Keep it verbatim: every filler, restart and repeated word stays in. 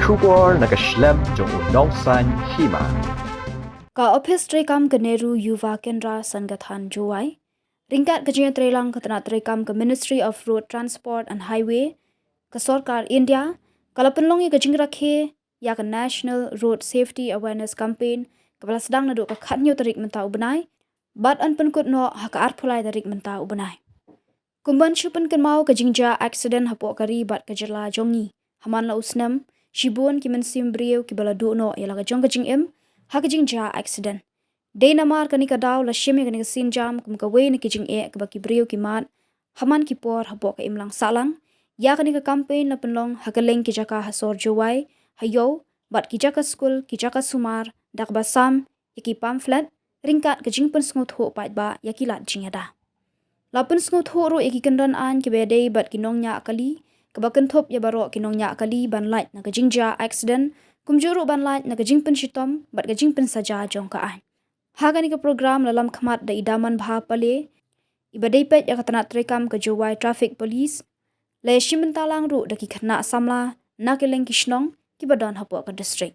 Khubor na ka shlem jong u nongsan hima. Ka ophis treikam ka Nehru Yuva Kendra Sangathan Jowai, ryngkat ka jingïatreilang ka tnat treikam ka Ministry of Road Transport and Highway ka Sorkar India, ka la pynlong ïa ka jingrakhe ïa ka National Road Safety Awareness Campaign, kaba la sdang naduh ka khatñiew tarik mynta u bnai, bad yn pynkut noh ha ka arphew lai tarik mynta u bnai. Kumban shu pynkynmaw ka jingjia accident hapoh ka ri bad ka jylla jong ngi, ha man la u snem, shibun ki mynsiem briew kiba la duh noh ïa la ka jong ka jingim ha ka jingjia accident. Dei namar kane ka daw la shim ïa kane ka sienjam kum kawei na ki jingeh kaba ki briew ki mad ha man ki por hapoh ka imlang sahlang. Ïa kane ka campaign la pynlong ha kylleng ki jaka ha sor Jowai, ha ïew, bad ki jaka skul, ki jaka sumar, da kaba sam ïa ki pamphlet, ryngkat ka jingpynsngewthuh paidbah ïa ki lad jingïada. La pynsngewthuh ruh ïa ki kyndon aiñ kiba ïadei bad ki nongñiah kali, kaba kynthup ïa baroh ki nongñiah kali ban lait na ka jingjia accident, kumjuh ruh ban lait na ka jingpynshitom bad ka jingpynsaja jong ka aiñ. Ha kane ka program la lam khmat da i Damanbha Pale, iba dei peit ïa ka tnat treikam ka Jowai Traffic Police, la ïashim bynta lang ruh da ki khynnah samla na kylleng ki shnong kiba don hapoh ka district.